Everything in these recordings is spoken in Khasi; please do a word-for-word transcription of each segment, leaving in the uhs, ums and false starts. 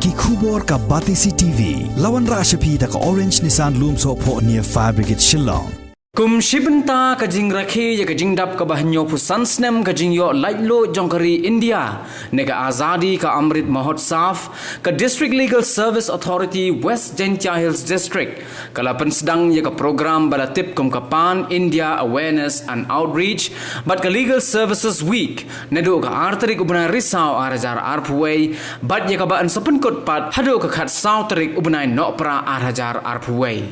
Ki khubor ka Batesi T V. La wanrah sha phi da ka Orange Nissan Lumsohphoh near Fire Brigade Shillong. Kum shi bynta ka jingrakhe ïa ka jingdap kaba hynñiewphew san snem ka jingïoh laitluid jong ka ri India ne ka Azadi ka Amrit Mahotsav, ka District Legal Service Authority West Jaintia Hills District ka la pynsdang ïa ka program ba la tip kum ka Pan India Awareness and Outreach bad ka Legal Services Week naduh ka ar tarik u bnai Risaw ar hajar arphew wei bad ïa kaba yn sa pynkut pat haduh ka khatsaw tarik u bnai Nohprah ar hajar arphew wei.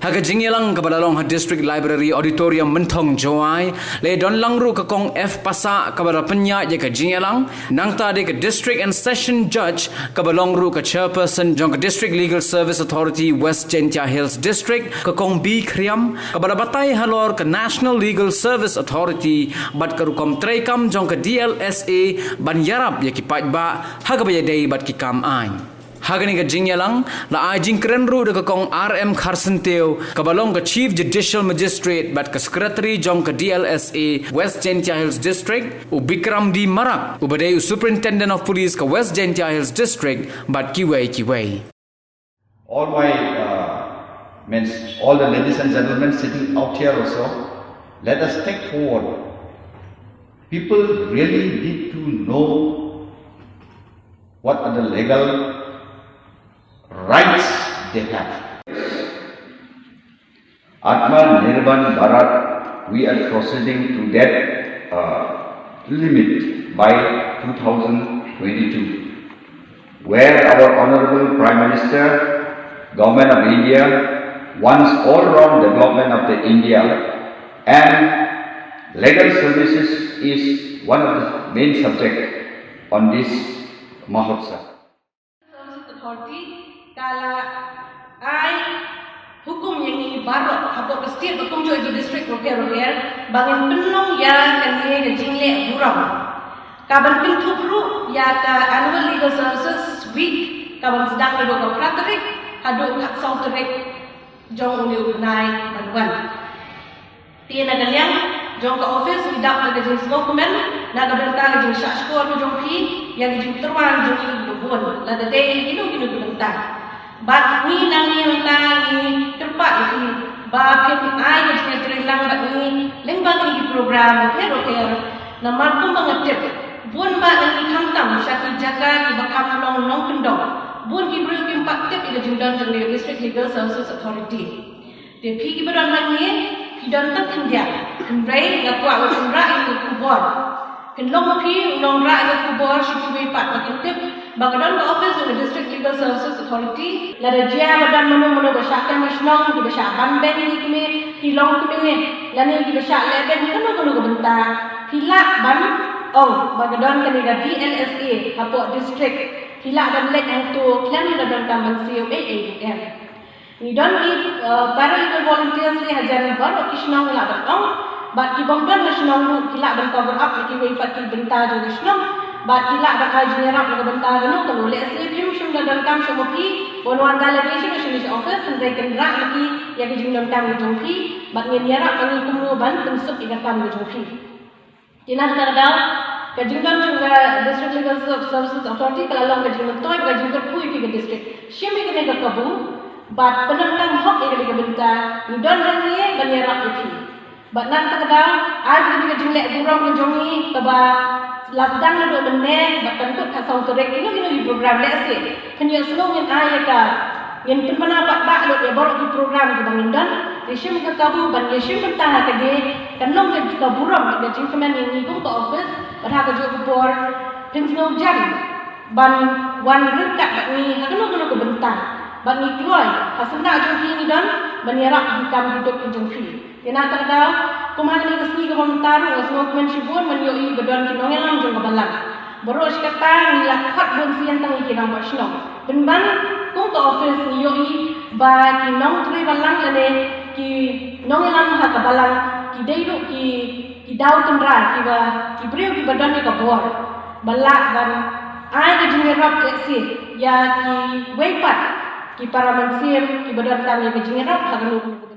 Ha ka jingïalang kaba la long ha District Library Auditorium Mynthong Jowai, la ïadon lang ruh ka Kong F Passah kaba la pynïaid ïa ka jingïalang, nangta dei ka District and Session Judge kaba long ruh ka Chairperson jong ka District Legal Service Authority West Jaintia Hills District, ka Kong B Khriam, kaba la batai halor ka National Legal Service Authority bad ka rukom treikam jong ka D L S A ban ïarap ïa ki paidbah ha kaba ïadei bad ki kam aiñ. Ha kane ka jingïalang, la ai jingkren ruh da ka Kong R M Kharsyntiew, kaba long ka Chief Judicial Magistrate bad ka Secretary jong ka D L S A West Jaintia Hills District, u Bikram D Marak, uba dei u Superintendent of Police ka West Jaintia Hills District, bad kiwei kiwei. All my, uh, means all the ladies and gentlemen sitting out here also, let us take forward. People really need to know what are the legal rights they have. Atma Nirbhar Bharat, we are proceeding to that, uh, limit by two thousand twenty-two, where our Honorable Prime Minister, Government of India, wants all-round development of the India, and legal services is one of the main subject on this Mahotsav. Services Authority ka la ai hukum ïa ngi baroh hapoh ka state bad kumjuh ki district ruh ruh ba ngin pynlong ïa kane ka jingleh burom. Ka ban kynthup ruh ïa ka Annual Legal Services Week ka ban sdang naduh ka phra tarik haduh khatsaw tarik jong une u bnai ban wan. Te na ka liang jong ka office ngi dap da ka jingsngewkmen na ka bynta ka jingshah shkor ka jong phi ïa ka jingtyrwa ka jong ngi ki bun, lada dei kino kino ki bynta. Bad ngi nangne mynta ngi kyrpad ïa phi ba phin ai ka jingïatreilang bad ngi lyngba kine ki program bapher bapher. Namar kumba nga tip, bun ba ngi khamtam sha ki jaka kiba kham long nongkyndong, bun ki briew kim pat tip ïa ka jingdon jong ka District Legal Services Authority. Te phi kiba don hangne, phi don tang khyndiat. Hynrei nga kwah ba phin rah ïa ka khubor. Phin long ma phi u nongrah ïa ka khubor sha kiwei pat ba kin tip ba ka don ka office jong ka District Legal Services Authority. Lada jia ba don mano mano ba shah tem ha shnong, kiba shah ban beiñ ïa kine ki longkmie, lane kiba shah leh beiñ kano kano ka bynta, phi lah ban ong ba ka don kane ka D L S A hapoh district. Phi lah ban leit hangto khlem da donkam ban siew ei ei ruh em. Ngi don ki, uh, paralegal volunteers ne hajan baroh ki shnong, lah ban ong, bad ki bym don ha shnong ruh ki lah ban cover up ïa kiwei pat ki bynta jong ka shnong, bad ki lah ban ai jingïarap ïa ka bynta kano kano. Lehse phim shym da donkam shuh ma phi ban wan da lade sha ka sha office, hynrei kynrah ma ki ïa ka jingdonkam ka jong phi bad ngin ïarap ma ngi kumno ban pynsuk ïa ka kam ka jong phi. Te na kata ka daw, ka jingdon jong ka District Legal Services Authority ka la long ka jingmyntoi bad ka jingkyrkhu ïa phi ka district. Shim ïa kane ka kabu bad pyndonkam hok ïa kane ka bynta. Ngi don hangne ban ïarap ïa phi. Bad na kata ka daw, ai ba kane ka jingleh burom ka jong ngi kaba la sdang naduh mynne bad kan kut khatsaw tarik, kino kino ki program, lehse phin ïohsngew ngin ai ïa ka, ngin pynbna paidbah lut ïa baroh ki program kiba ngin don. Te shim ka kabu ban ïashim bynta ha kane, kan long ka burom, ka jingkmen ïa ngi kum ka office, bad ha kajuh ka por phin sngewjan ban wan ryngkat bad ngi ha kano kano ka bynta. Bad ngi kloi, ha sngewbha jong phi ngi don ban ïarap ki kam ki duk ki jong phi. Te na kata ka daw, kum ha kane ka sngi kaba mynta ruh nga sngewkmen shibun ban ïohi ba don ki nongïalam jong ka balang. Baroh shi katta ngi la khot bun sien tang ïa ki rangbah shnong. Pynban kum ka office ngi ïohi ba ki nongtrei balang lane ki nongïalam ha ka balang ki dei ruh ki, ki daw tynrai, kiba, ki briew kiba don ïa ka bor ba lah ban ai ka jingïarap lehse ïa kiwei pat ki para mynsiem kiba donkam ïa ka jingïarap ha kano kano.